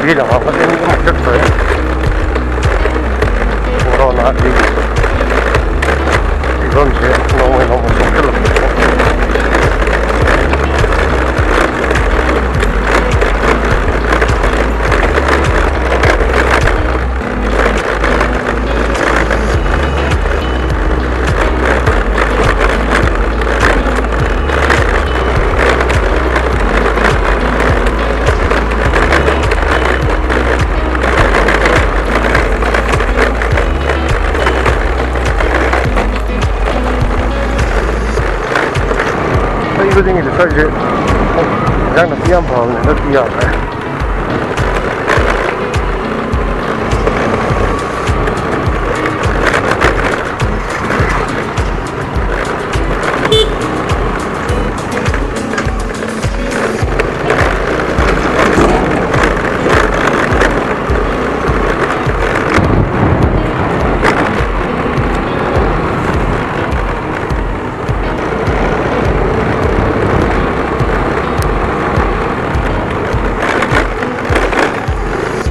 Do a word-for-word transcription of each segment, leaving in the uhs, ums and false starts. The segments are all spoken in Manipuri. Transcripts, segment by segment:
ꯁꯤꯅ ꯃꯥꯡꯕ ꯆꯍꯤ ꯑꯃ ꯆꯠꯈ꯭ꯔꯦ꯫ ꯀꯣꯔꯣꯅꯥꯒꯤ ꯐꯤꯕꯝꯁꯦ ꯅꯣꯡꯃ ꯅꯣꯡꯃ ꯁꯣꯛꯆꯜꯂꯛꯄ꯫ ꯆꯍꯤ ꯈꯨꯗꯤꯡꯒꯤꯗꯤ ꯁ꯭ꯋꯥꯏꯁꯦ ꯏꯟꯖꯥꯡ ꯅꯥꯄꯤ ꯌꯥꯝ ꯐꯕꯅꯦ, ꯍꯟꯗꯛꯇꯤ ꯌꯥꯗ꯭ꯔꯦ꯫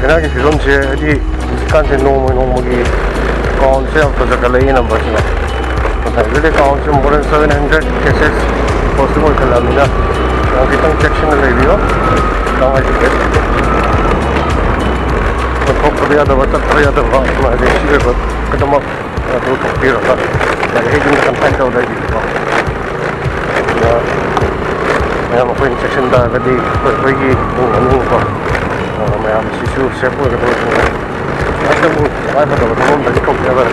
ꯀꯩꯅꯥꯒꯤ ꯐꯤꯕꯝꯁꯦ ꯍꯥꯏꯗꯤ ꯍꯧꯖꯤꯛꯀꯥꯟꯁꯦ ꯅꯣꯡꯃ ꯅꯣꯡꯃꯒꯤ ꯀꯥꯎꯟꯁꯦ ꯌꯥꯝ ꯐꯖꯈꯠꯂꯛꯏ ꯅꯝꯕꯔꯁꯤꯅ꯫ ꯉꯁꯥꯏꯗꯨꯗꯤ ꯀꯥꯎꯟꯁꯦ more than seven hundred cases posting ꯑꯣꯏꯈꯠꯂꯛꯑꯕꯅꯤꯅ ꯌꯥꯝ ꯈꯤꯇꯪ ꯆꯦꯛꯁꯤꯟꯅ ꯂꯩꯕꯤꯌꯣ꯫ ꯀꯥꯡ ꯍꯥꯏꯁꯤꯗꯤ ꯆꯠꯊꯣꯛꯄꯗ ꯌꯥꯗꯕ, ꯆꯠꯄꯗ ꯌꯥꯗꯕ, ꯑꯃꯗꯤ ꯁꯤ ꯑꯣꯏꯕ ꯈꯨꯗꯤꯡꯃꯛ ꯑꯗꯨ ꯀꯛꯄꯤꯔꯒ ꯂꯥꯏꯔꯤꯛ ꯌꯨꯝꯗ ꯀꯟꯐꯥꯏꯟ ꯇꯧꯔ ꯂꯩꯕꯤꯌꯨꯀꯣ꯫ ꯑꯗꯨꯒ ꯃꯌꯥꯝ ꯑꯩꯈꯣꯏꯅ ꯆꯦꯛꯁꯤꯟ ꯇꯥꯔꯒꯗꯤ ꯑꯩꯈꯣꯏ, ꯑꯩꯈꯣꯏꯒꯤ ꯏꯃꯨꯡ ꯃꯅꯨꯡꯀꯣ, ꯑ, ꯃꯌꯥꯝꯁꯤꯁꯨ ꯁꯦꯐ ꯑꯣꯏꯒꯗꯕꯅꯤꯅ ꯈꯤꯇꯪꯕꯨ ꯇꯉꯥꯏꯐꯗꯕ ꯊꯕꯛ ꯑꯝꯗꯗꯤ ꯀꯧꯖꯕ꯫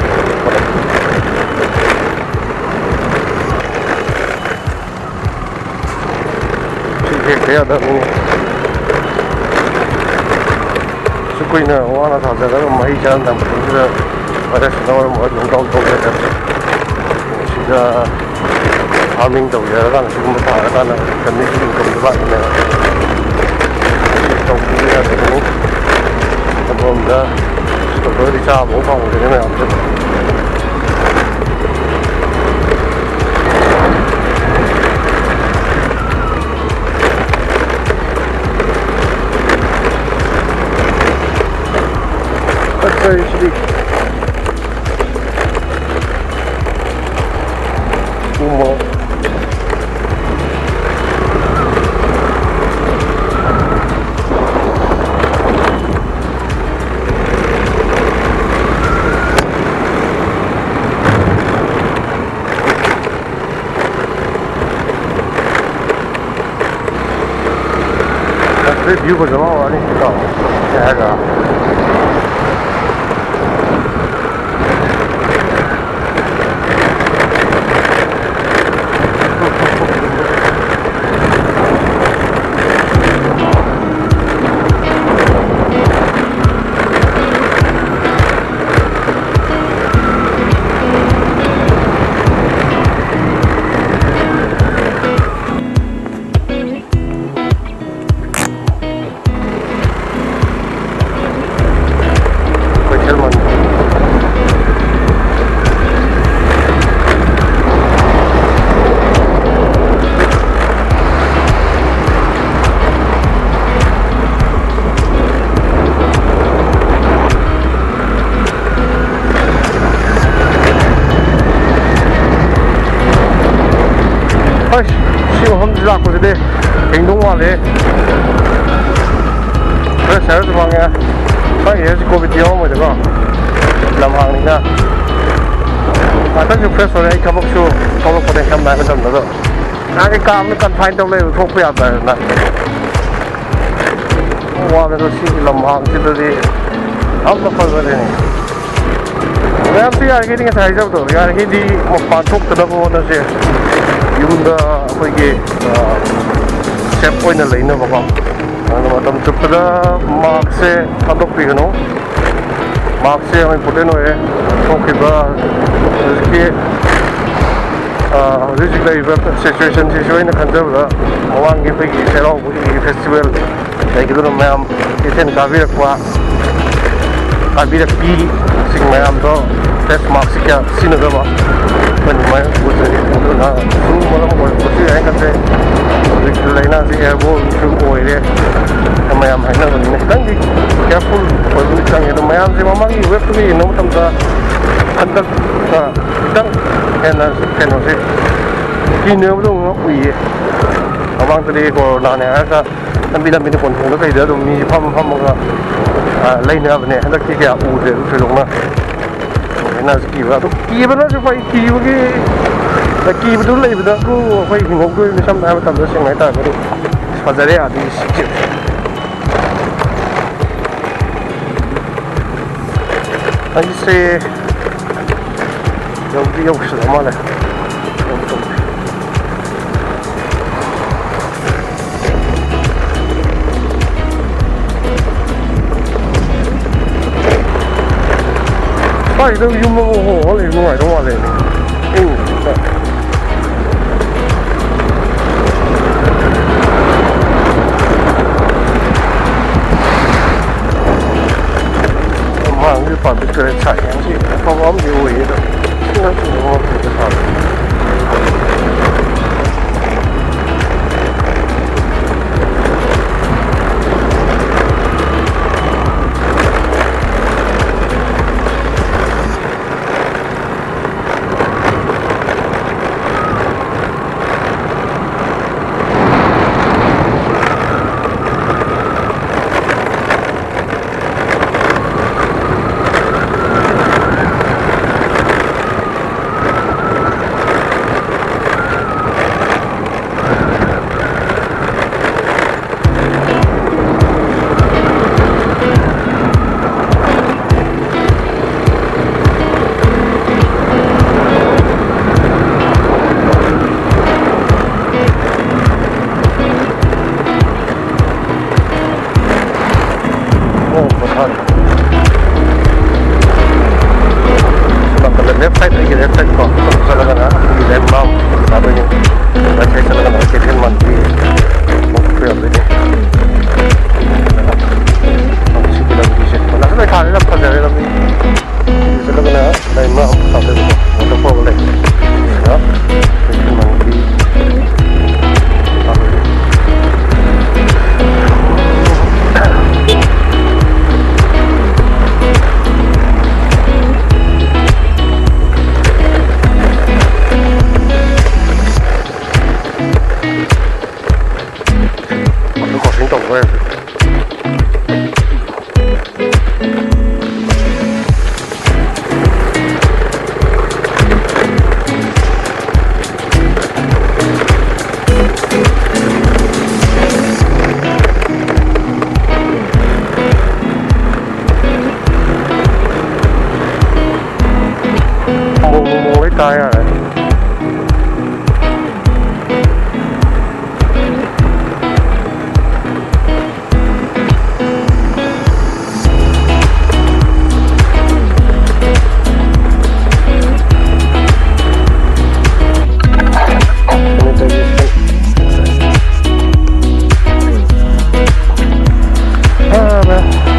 ꯁꯤ ꯍꯦꯛꯇ ꯌꯥꯗꯕꯅꯤ꯫ ꯑꯁꯨꯛ ꯀꯨꯏꯅ ꯋꯥꯅ ꯊꯥꯖꯔꯒ ꯃꯍꯩ ꯆꯥꯅ ꯇꯝꯕꯁꯤꯗ ꯚꯥꯏꯔꯁꯁꯤꯅ ꯃꯔꯝ ꯑꯣꯏꯔꯒ ꯑꯗꯨꯝ ꯗꯥꯎꯟ ꯇꯧꯖꯔꯦ꯫ ꯁꯤꯗ ꯐꯥꯔꯃꯤꯡ ꯇꯧꯖꯔꯀꯥꯟꯗ ꯁꯤꯒꯨꯝꯕ ꯊꯥꯔꯀꯥꯟꯗ ꯐꯦꯃꯤꯂꯤꯒꯤ ꯏꯟꯀꯝꯁꯨ ꯂꯥꯛꯏꯅꯦꯕ꯫ ꯇꯧꯕꯤꯕ ꯌꯥꯗꯕꯅꯤ꯫ ꯑꯃꯔꯣꯝꯗ ꯗꯣꯛꯇꯔꯗꯤ ꯆꯥꯕ ꯑꯃ ꯐꯪꯗ꯭ꯔꯦꯅꯦ ꯃꯌꯥꯝꯁꯦ꯫ ꯁꯤꯗꯤ ꯎꯃꯣꯔꯣꯛ꯫ ꯑꯁꯤꯗꯩ view ꯐꯖꯕ ꯍꯧꯔꯛꯑꯅꯤ ꯏꯇꯥꯎ꯫ ꯁꯤ ꯍꯥꯏꯔꯒ꯫ ꯑꯁ, ꯁꯤ ꯃꯐꯝꯁꯤ ꯂꯥꯛꯄꯁꯤꯗꯤ ꯍꯤꯡꯗꯧ ꯃꯥꯜꯂꯦ꯫ ꯈꯔ ꯁꯥꯏꯔꯁꯨ ꯐꯪꯉꯦ꯫ ꯈꯪꯉꯦ, ꯍꯧꯖꯤꯛ ꯀꯣꯚꯤꯠꯇꯤ ꯌꯥꯎꯔꯝꯃꯣꯏꯗꯀꯣ, ꯂꯝ ꯍꯥꯡꯅꯤꯅ꯫ ꯉꯥꯛꯇꯪꯁꯨ fresh ꯑꯣꯏꯔꯦ꯫ ꯑꯩ ꯊꯕꯛꯁꯨ ꯊꯣꯛꯂꯛꯄꯅꯦ ꯁꯝꯅ ꯍꯥꯏꯕ ꯃꯇꯝꯗ꯫ ꯑꯗꯣ ꯉꯥꯏꯍꯥꯛꯀꯤ ꯀꯥ ꯑꯃꯗ confined ꯇꯧ ꯂꯩꯕ ꯊꯣꯛꯄ ꯌꯥꯗꯗꯅ꯫ ꯋꯥꯕꯗꯣ ꯁꯤꯒꯤ ꯂꯝꯍꯥꯡꯁꯤꯗꯗꯤ ꯌꯥꯝꯅ ꯐꯖꯔꯦꯅꯦ꯫ ꯃꯌꯥꯝꯁꯨ ꯌꯥꯔꯤꯈꯩꯗꯤ ꯉꯁꯥꯏ ꯍꯥꯏꯖꯕꯗꯣ, ꯌꯥꯔꯤꯈꯩꯗꯤ ꯃꯄꯥꯟ ꯊꯣꯛꯇꯅꯕ ꯍꯣꯠꯅꯁꯦ꯫ ꯌꯨꯝꯗ ꯑꯩꯈꯣꯏꯒꯤ, ꯑ, safe ꯑꯣꯏꯅ ꯂꯩꯅꯕꯀꯣ꯫ ꯑꯗꯨꯅ ꯃꯇꯝ ꯆꯨꯞꯄꯗ maskꯁꯦ ꯊꯥꯗꯣꯛꯄꯤꯒꯅꯨ꯫ Maskꯁꯦ ꯌꯥꯝ important ꯑꯣꯏꯔꯦ꯫ ꯊꯣꯛꯈꯤꯕ ꯍꯧꯖꯤꯛꯀꯤ, ꯑ, ꯍꯧꯖꯤꯛ ꯍꯧꯖꯤꯛ ꯂꯩꯔꯤꯕ situationꯁꯤꯁꯨ ꯑꯩꯅ ꯈꯟꯖꯕꯗ ꯃꯃꯥꯡꯒꯤ ꯑꯩꯈꯣꯏꯒꯤ ꯆꯩꯔꯥꯎꯕꯒꯤ festival ꯂꯩꯈꯤꯗꯨꯅ ꯃꯌꯥꯝ ꯀꯩꯊꯦꯜ ꯀꯥꯕꯤꯔꯛꯄ, ꯀꯥꯕꯤꯔꯛꯄꯤꯁꯤꯡ ꯃꯌꯥꯝꯗꯣ ꯐꯦꯁ ꯃꯥꯛꯁꯁꯤ ꯀꯌꯥ ꯁꯤꯖꯤꯟꯅꯗꯕ ꯑꯩꯈꯣꯏꯅ ꯑꯗꯨꯃꯥꯏꯅ ꯎꯖꯩ꯫ ꯑꯗꯨꯅ ꯁꯨꯝ ꯃꯔꯝ ꯑꯣꯏꯔꯛꯄꯁꯨ ꯌꯥꯏ ꯈꯟꯖꯩ꯫ ꯍꯧꯖꯤꯛ ꯂꯥꯏꯅꯥꯁꯤ airborne ꯁꯨ ꯑꯣꯏꯔꯦ, ꯃꯌꯥꯝ ꯍꯥꯏꯅꯕꯅꯤꯅ ꯈꯤꯇꯪꯗꯤ careful ꯑꯣꯏꯕꯗꯤ ꯆꯪꯉꯦ꯫ ꯑꯗꯣ ꯃꯌꯥꯝꯁꯦ ꯃꯃꯥꯡꯒꯤ wave ꯇꯨꯒ ꯌꯦꯡꯅꯕ ꯃꯇꯝꯗ ꯍꯟꯗꯛꯇ ꯈꯤꯇꯪ ꯍꯦꯟꯅ ꯀꯩꯅꯣꯁꯦ ꯀꯤꯅꯕꯗꯧꯅ ꯎꯏꯌꯦ꯫ ꯃꯃꯥꯡꯗꯗꯤ ꯀꯣꯔꯣꯅꯥꯅꯦ ꯍꯥꯏꯔꯒ ꯂꯝꯕꯤ ꯂꯝꯕꯤꯗ ꯀꯣꯟꯊꯣꯡꯗ ꯀꯩꯗ ꯑꯗꯨꯝ ꯃꯤ ꯐꯝ ꯐꯝꯃꯒ, ꯑ, ꯂꯩꯅꯕꯅꯦ꯫ ꯍꯟꯗꯛꯇꯤ ꯀꯌꯥ ꯎꯗ꯭ꯔꯦ ꯑꯗꯨ ꯊꯣꯏꯗꯣꯛꯅ꯫ ꯂꯥꯏꯅꯥꯁꯤ ꯀꯤꯕ, ꯑꯗꯨ ꯀꯤꯕꯅꯁꯨ ꯐꯩ꯫ ꯀꯤꯕꯒꯤ, ꯀꯤꯕꯗꯨ ꯂꯩꯕꯗꯕꯨ ꯑꯩꯈꯣꯏ ꯍꯤꯡꯍꯧꯗꯣꯏꯅꯤ꯫ ꯁꯝꯅ ꯍꯥꯏꯕ ꯃꯇꯝꯗ ꯁꯦꯡꯅ ꯍꯥꯏꯇꯥꯔꯒꯗꯤ ꯐꯖꯔꯦ ꯑꯥꯗꯒꯤ ꯁꯤꯛꯁꯦ꯫ ꯑꯩꯁꯦ ꯌꯧꯗꯤ ꯌꯧꯁꯤꯜꯂ ꯃꯥꯜꯂꯦ꯫ ꯁ꯭ꯋꯥꯏꯁꯤꯗ ꯌꯨꯝ ꯑꯃ ꯍꯣꯡꯉꯒ ꯂꯩꯕ ꯅꯨꯡꯉꯥꯏꯗꯧ ꯃꯥꯜꯂꯦ꯫ ꯏꯪ ꯆꯤꯛꯅ꯫ ꯃꯥꯡꯁꯤ ꯄꯥꯝꯕꯤ ꯇꯨꯔꯦꯠ ꯁꯥꯏ ꯌꯥꯝꯁꯤ ꯑꯐꯕ ꯑꯃꯗꯤ ꯑꯣꯏꯌꯦ꯫ ꯑꯗꯣ ꯏꯁꯤꯡ ꯆꯤꯡꯕ ꯃꯐꯝꯗ ꯁꯥꯕ꯫ ꯇꯧꯕ ꯍꯥꯏꯁꯦ꯫ ꯑꯃꯨꯛ ꯑꯃꯨꯛ ꯂꯣꯏ ꯇꯥ ꯌꯥꯔꯦ꯫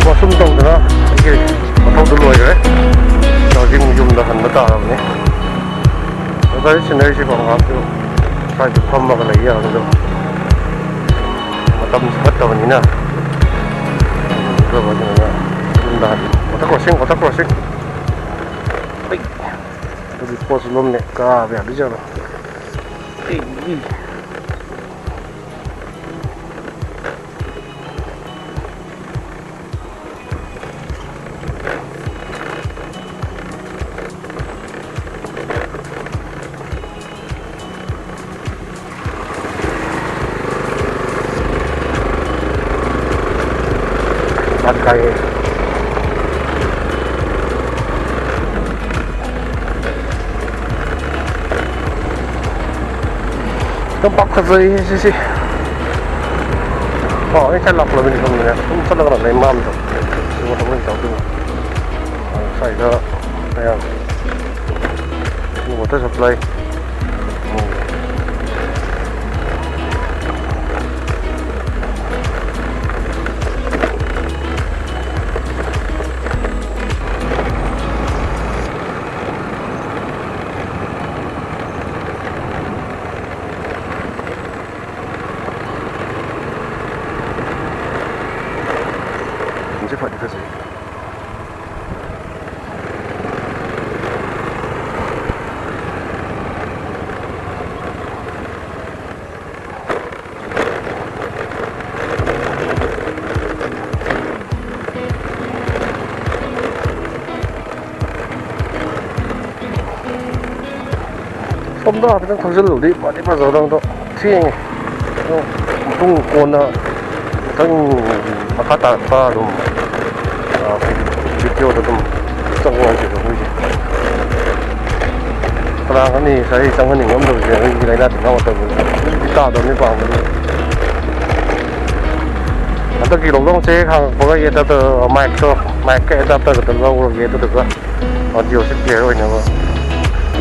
ꯋꯥꯁꯔꯨꯝ ꯇꯧꯗꯅ ꯑꯩꯒꯤ ꯃꯊꯧꯗꯨ ꯂꯣꯏꯈ꯭ꯔꯦ꯫ ꯍꯧꯖꯤꯛ ꯑꯃꯨꯛ ꯌꯨꯝꯗ ꯍꯟꯕ ꯇꯥꯔꯕꯅꯤ꯫ ꯉꯁꯥꯏ ꯁꯤꯟꯅꯔꯤꯁꯤ ꯉꯥꯏꯍꯥꯛꯁꯨ ꯁ꯭ꯋꯥꯏꯗ ꯐꯝꯃꯒ ꯂꯩ ꯌꯥꯒꯗꯕ꯫ ꯃꯇꯝꯁꯨ ꯐꯠꯇꯕꯅꯤꯅ꯫ ꯌꯨꯝꯗ ꯍꯟ-, water crossing, water crossing꯫ ꯑꯩ, ꯑꯗꯨꯒꯤ ꯄꯣꯠꯁꯨ ꯂꯨꯝꯃꯦ꯫ ꯀꯥꯕ ꯌꯥꯗꯣꯏꯖꯥꯠꯂꯣ? ꯑꯩ, ꯌꯥꯝ ꯀꯥꯏꯌꯦ꯫ ꯑꯗꯨꯝ ꯄꯥꯛ ꯐꯖꯩꯌꯦ ꯁꯤꯁꯦ꯫ ꯑꯣ, ꯑꯩ ꯉꯁꯥꯏ ꯂꯥꯛꯄꯗꯗꯤ ꯈꯪꯕꯅꯦ꯫ ꯑꯗꯨꯝ ꯆꯠꯂꯒ ꯂꯩ ꯃꯥꯝꯗꯣ꯫ ꯁꯤꯕꯨ ꯊꯃꯣꯏ ꯆꯥꯎꯗꯣꯏꯅꯤ꯫ ꯁ꯭ꯋꯥꯏꯗ ꯃꯌꯥꯝ water supply꯫ ꯁꯤ ꯐꯗꯤ ꯐꯖꯩ꯫ ꯃꯇꯝꯗꯣ ꯍꯥꯏꯐꯦꯠꯇꯪ ꯊꯧꯖꯤꯜꯂꯨꯕꯗꯤ ꯐꯗꯤ ꯐꯖꯒꯗꯕꯗꯣ, ꯊꯦꯡꯉꯦ꯫ ꯑꯗꯣ ꯃꯇꯨꯡ ꯀꯣꯟꯅ ꯃꯊꯪ ꯃꯈꯥ ꯇꯥꯔꯛꯄ ꯑꯗꯨꯝ, ꯑ, ꯚꯤꯗꯤꯑꯣꯗ ꯑꯗꯨꯝ ꯆꯪꯉꯛꯑꯁꯦꯕ ꯑꯩꯈꯣꯏꯁꯦ꯫ ꯀꯅꯥ ꯈꯪꯅꯤ ꯉꯁꯥꯏ ꯆꯪꯍꯟꯅꯤꯡꯉꯝꯗꯕꯁꯦ ꯑꯩꯒꯤ ꯂꯥꯏꯅꯥ ꯇꯤꯟꯅꯥ ꯃꯇꯝꯗ ꯇꯥꯗꯕꯅꯤ ꯄꯥꯝꯕꯗꯤ꯫ ꯍꯟꯗꯛꯀꯤ ꯂꯣꯛꯗꯥꯎꯟꯁꯦ ꯍꯦꯛ ꯍꯥꯡꯉꯛꯄꯒ ꯑꯦꯗꯥꯞꯇꯔ, ꯃꯥꯏꯛꯇꯣ, ꯃꯥꯏꯛꯀ ꯑꯦꯗꯥꯞꯇꯔꯒꯗ ꯂꯧꯔꯒꯦ, ꯑꯗꯨꯗꯨꯒ ꯑꯣꯗꯤꯑꯣꯁꯦ ꯀ꯭ꯂꯤꯌꯥꯔ ꯑꯣꯏꯅꯕ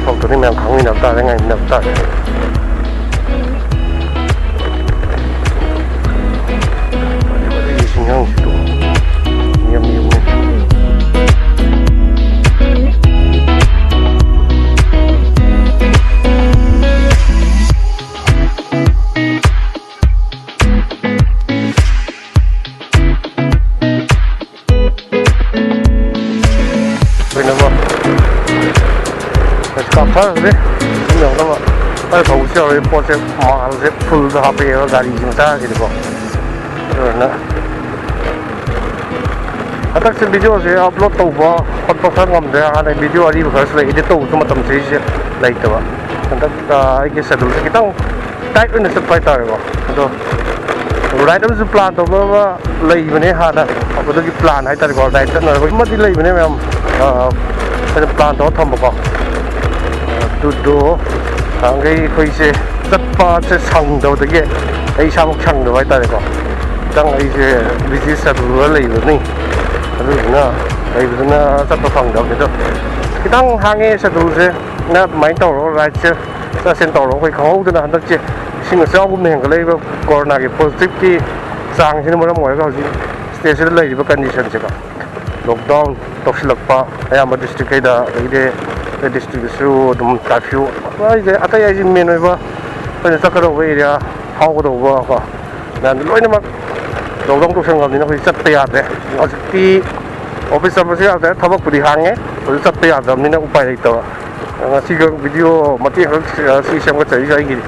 ꯊꯣꯛꯇ꯭ꯔꯗꯤ ꯃꯌꯥꯝ ꯈꯪꯃꯤꯟꯅꯕ ꯇꯥꯔꯦ, ꯉꯥꯏꯃꯤꯟꯅꯕ ꯇꯥꯔꯦ꯫ ꯑꯗꯨꯒꯤ ꯏꯁꯤꯡ ꯌꯥꯝ ꯌꯦꯡꯉꯨꯅꯦ꯫ ꯀꯩꯅꯣꯃ꯫ ꯑꯁ, ꯀꯥꯞꯊꯔꯁꯦ꯫ ꯑꯗꯨꯝ ꯌꯧꯅꯕ꯫ ꯑꯩ ꯊꯧꯕꯁꯨ ꯌꯥꯎꯔꯦ꯫ ꯄꯣꯠꯁꯦ ꯃꯥꯜꯁꯦ ꯐꯨꯜꯗ ꯍꯥꯞꯄꯛꯑꯦꯕ ꯒꯥꯔꯤꯁꯦ ꯃꯆꯥꯁꯤꯗꯤꯀꯣ꯫ ꯑꯗꯨꯅ ꯍꯟꯗꯛꯁꯦ ꯚꯤꯗꯤꯑꯣꯁꯦ ꯑꯞꯂꯣꯗ ꯇꯧꯕ ꯈꯣꯠꯄ ꯈꯔ ꯉꯝꯗ꯭ꯔꯦ꯫ ꯍꯥꯟꯅ ꯚꯤꯗꯤꯑꯣ ꯑꯔꯤꯕ ꯈꯔꯁꯨ ꯂꯩ, ꯏꯗꯤꯠ ꯇꯧꯕꯁꯨ ꯃꯇꯝꯁꯦ ꯑꯩꯁꯦ ꯂꯩꯇꯕ꯫ ꯍꯟꯗꯛ, ꯑ, ꯑꯩꯒꯤ ꯁꯦꯗꯨꯜꯁꯦ ꯈꯤꯇꯪ ꯇꯥꯏꯠ ꯑꯣꯏꯅ ꯆꯠꯄ ꯍꯥꯏꯇꯥꯔꯦꯀꯣ꯫ ꯑꯗꯣ ꯔꯥꯏꯠ ꯑꯃꯁꯨ ꯄ꯭ꯂꯥꯟ ꯇꯧꯅꯕ ꯂꯩꯕꯅꯦ ꯍꯥꯟꯅ, ꯑꯗꯨꯒꯤ ꯄ꯭ꯂꯥꯟ ꯍꯥꯏꯇꯥꯔꯦꯀꯣ, ꯔꯥꯏꯠ ꯆꯠꯅꯕ ꯑꯃꯗꯤ ꯂꯩꯕꯅꯦ ꯃꯌꯥꯝ, ꯑ, ꯑꯩꯅ ꯄ꯭ꯂꯥꯟ ꯇꯧꯔ ꯊꯝꯕꯀꯣ꯫ ꯑꯗꯨꯗꯣ ꯅꯍꯥꯟꯈꯩ ꯑꯩꯈꯣꯏꯁꯦ ꯆꯠꯄꯁꯦ ꯁꯪꯗꯕꯗꯒꯤ ꯑꯩ ꯏꯁꯥꯃꯛ ꯁꯪꯗꯕ ꯍꯥꯏꯇꯥꯔꯦꯀꯣ꯫ ꯈꯤꯇꯪ ꯑꯩꯁꯦ ꯕꯤꯖꯤ ꯁꯦꯗꯨꯜꯗ ꯂꯩꯕꯅꯤ, ꯑꯗꯨꯗꯨꯅ ꯂꯩꯕꯗꯨꯅ ꯆꯠꯄ ꯐꯪꯗꯕꯅꯤ꯫ ꯑꯗꯣ ꯈꯤꯇꯪ ꯍꯥꯡꯉꯦ ꯁꯦꯗꯨꯜꯁꯦ, ꯅ ꯑꯗꯨꯃꯥꯏꯅ ꯇꯧꯔꯣ, ꯔꯥꯏꯠꯁꯦ ꯆꯠꯁꯦꯅ ꯇꯧꯔꯣ꯫ ꯑꯩꯈꯣꯏ ꯈꯪꯍꯧꯗꯅ ꯍꯟꯗꯛꯁꯦ ꯏꯁꯤꯡ ꯏꯆꯥꯎꯒꯨꯝꯅ ꯍꯦꯟꯒꯠꯂꯛꯏꯕ ꯀꯣꯔꯣꯅꯥꯒꯤ ꯄꯣꯖꯤꯇꯤꯚꯀꯤ ꯆꯥꯡꯁꯤꯅ ꯃꯔꯝ ꯑꯣꯏꯔꯒ ꯍꯧꯖꯤꯛ ꯁ꯭ꯇꯦꯠꯁꯤꯗ ꯂꯩꯔꯤꯕ ꯀꯟꯗꯤꯁꯟꯁꯦꯀꯣ, ꯂꯣꯛꯗꯥꯎꯟ ꯇꯧꯁꯤꯜꯂꯛꯄ ꯑꯌꯥꯝꯕ ꯗꯤꯁꯇ꯭ꯔꯤꯛꯈꯩꯗ, ꯑꯗꯒꯤꯗꯤ ꯑꯇꯩ ꯗꯤꯁꯇ꯭ꯔꯤꯛꯇꯁꯨ ꯑꯗꯨꯝ ꯀꯥꯔꯐ꯭ꯌꯨ, ꯑꯇꯩ ꯑꯇꯩ ꯍꯥꯏꯁꯦ ꯃꯦꯟ ꯑꯣꯏꯕ ꯑꯩꯈꯣꯏꯅ ꯆꯠꯀꯗꯧꯕ ꯑꯦꯔꯤꯌꯥ, ꯐꯥꯎꯒꯗꯧꯕ ꯀꯣ, ꯃꯌꯥꯝꯗꯣ ꯂꯣꯏꯅꯃꯛ ꯂꯣꯛꯗꯥꯎꯟ ꯇꯧꯁꯟꯈ꯭ꯔꯕꯅꯤꯅ ꯍꯧꯖꯤꯛ ꯆꯠꯄ ꯌꯥꯗ꯭ꯔꯦ꯫ ꯍꯧꯖꯤꯛꯇꯤ ꯑꯣꯐꯤꯁ ꯆꯠꯄꯁꯨ ꯌꯥꯗ꯭ꯔꯦ, ꯊꯕꯛꯄꯨꯗꯤ ꯍꯥꯡꯉꯦ, ꯍꯧꯖꯤꯛ ꯆꯠꯄ ꯌꯥꯗ꯭ꯔꯕꯅꯤꯅ ꯎꯄꯥꯏ ꯂꯩꯇꯕ꯫ ꯉꯁꯤꯒ ꯚꯤꯗꯤꯑꯣ ꯃꯇꯦꯛ ꯈꯛ ꯁꯤ ꯁꯦꯝꯒꯠꯆꯔꯤꯁꯦ ꯑꯩꯒꯤꯗꯤ꯫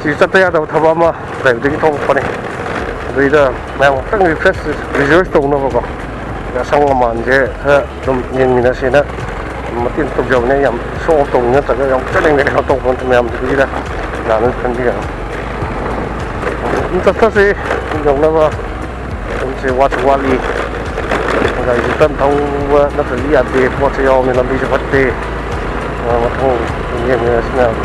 ꯁꯤ ꯆꯠꯄ ꯌꯥꯗꯕ ꯊꯕꯛ ꯑꯃ ꯂꯩꯕꯗꯒꯤ ꯊꯣꯛꯂꯛꯄꯅꯦ꯫ ꯑꯗꯨꯗꯩꯗ ꯃꯌꯥꯝ ꯉꯥꯛꯇꯪ ꯔꯤꯐ꯭ꯔꯦꯁ, ꯔꯤꯖꯣꯏꯁ ꯇꯧꯅꯕꯀꯣ, ꯑꯁꯪ ꯑꯃꯥꯟꯁꯦ ꯈꯔ ꯑꯗꯨꯝ ꯌꯦꯡꯃꯤꯟꯅꯁꯦꯅ ꯃꯇꯦꯡ ꯇꯧꯖꯕꯅꯦ꯫ ꯌꯥꯝ ꯁꯣ ꯑꯣꯐ ꯇꯧꯕ ꯅꯠꯇ꯭ꯔꯒ ꯌꯥꯝ ꯆꯠꯅꯤꯡꯗ ꯀꯩꯅꯣ ꯇꯧꯕ ꯅꯠꯇꯦ꯫ ꯃꯌꯥꯝꯗꯨꯒꯤꯗ ꯌꯥꯅꯕ ꯈꯟꯕꯤꯒꯅꯨ꯫ ꯑꯗꯨꯝ ꯆꯠꯊꯁꯤ꯫ ꯌꯧꯅꯕ ꯑꯗꯨꯝꯁꯦ ꯋꯥꯠꯁꯨ ꯋꯥꯠꯂꯤ꯫ ꯒꯥꯔꯤꯁꯨ ꯀꯟꯅ ꯊꯧꯕ ꯅꯠꯇ꯭ꯔꯗꯤ ꯌꯥꯗꯦ꯫ ꯄꯣꯠꯁꯨ ꯌꯥꯎꯔꯝꯃꯤ꯫ ꯂꯝꯕꯤꯁꯨ ꯐꯠꯇꯦ꯫ ꯑ, ꯃꯊꯪ ꯌꯦꯡꯃꯤꯟꯅꯔꯁꯤ ꯃꯌꯥꯝ꯫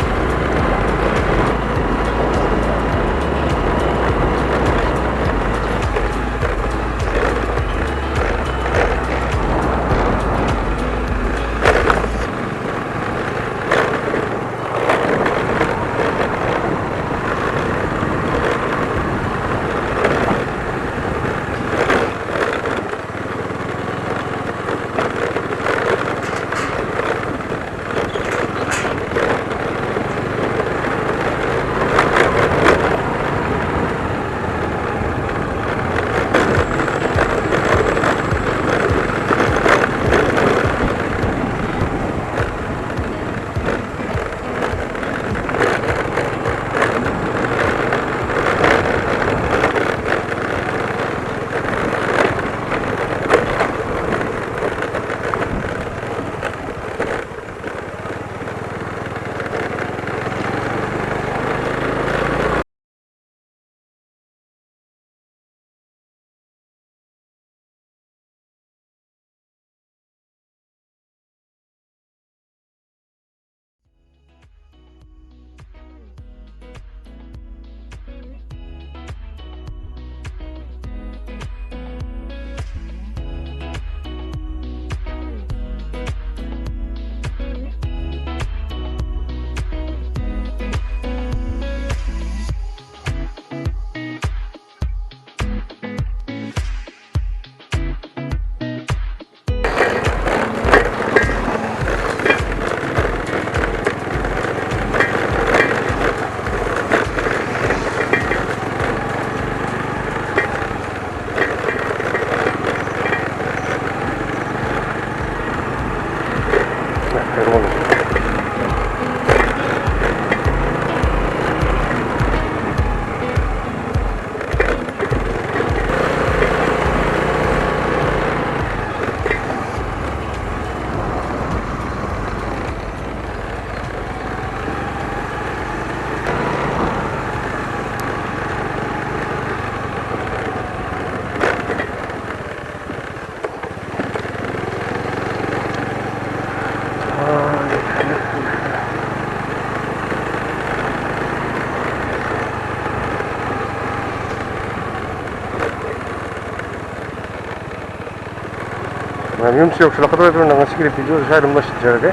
ꯌꯨꯝꯁꯨ ꯌꯧꯁꯤꯜꯂꯛꯀꯗꯧꯔꯦ, ꯑꯗꯨꯅ ꯉꯁꯤꯒꯤꯗꯤ ꯚꯤꯗꯤꯑꯣꯁꯦ ꯁ꯭ꯋꯥꯏ ꯑꯗꯨꯝ ꯂꯣꯏꯁꯤꯟꯖꯔꯒꯦ꯫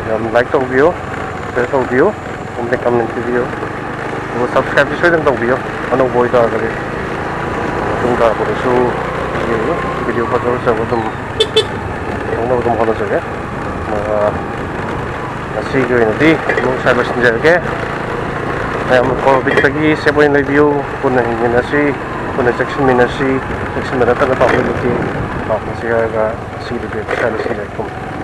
ꯌꯥꯝ ꯂꯥꯏꯛ ꯇꯧꯕꯤꯌꯨ, ꯁꯤꯌꯔ ꯇꯧꯕꯤꯌꯨ, ꯑꯃꯗꯤ ꯀꯃꯦꯟ ꯄꯤꯕꯤꯌꯨ, ꯑꯗꯨꯒ ꯁꯕꯁꯀ꯭ꯔꯥꯏꯕꯁꯨ ꯁꯣꯏꯗꯅ ꯇꯧꯕꯤꯌꯨ꯫ ꯑꯅꯧꯕ ꯑꯣꯏꯇꯥꯔꯒꯗꯤ ꯃꯇꯨꯡ ꯇꯥꯔꯛꯄꯗꯁꯨ ꯚꯤꯗꯤꯑꯣ ꯐꯖ ꯐꯖꯕ ꯑꯗꯨꯝ ꯇꯧꯅꯕ ꯑꯗꯨꯝ ꯍꯣꯠꯅꯖꯒꯦ꯫ ꯑꯗꯨꯒ ꯉꯁꯤꯒꯤ ꯑꯣꯏꯅꯗꯤ ꯑꯗꯨꯝ ꯁ꯭ꯋꯥꯏ ꯂꯣꯏꯁꯤꯟꯖꯔꯒꯦ꯫ ꯃꯌꯥꯝ ꯀꯣꯚꯤꯗꯇꯒꯤ ꯁꯦꯞ ꯑꯣꯏꯅ ꯂꯩꯕꯤꯌꯨ꯫ ꯄꯨꯟꯅ ꯍꯤꯡꯃꯤꯟꯅꯁꯤ, ꯄꯨꯟꯅ ꯆꯦꯛꯁꯤꯟꯃꯤꯟꯅꯁꯤ꯫ ꯆꯦꯛꯁꯤꯟꯕ ꯅꯠꯇꯅ ꯄꯥꯝꯕꯩ ꯂꯩꯇꯦ꯫ ꯄꯥꯎ ꯐꯥꯎꯁꯤ ꯍꯥꯏꯔꯒ ꯉꯁꯤꯒꯤꯗꯤ ꯁ꯭ꯋꯥꯏ ꯂꯣꯏꯁꯤꯟꯖꯔꯒꯦ꯫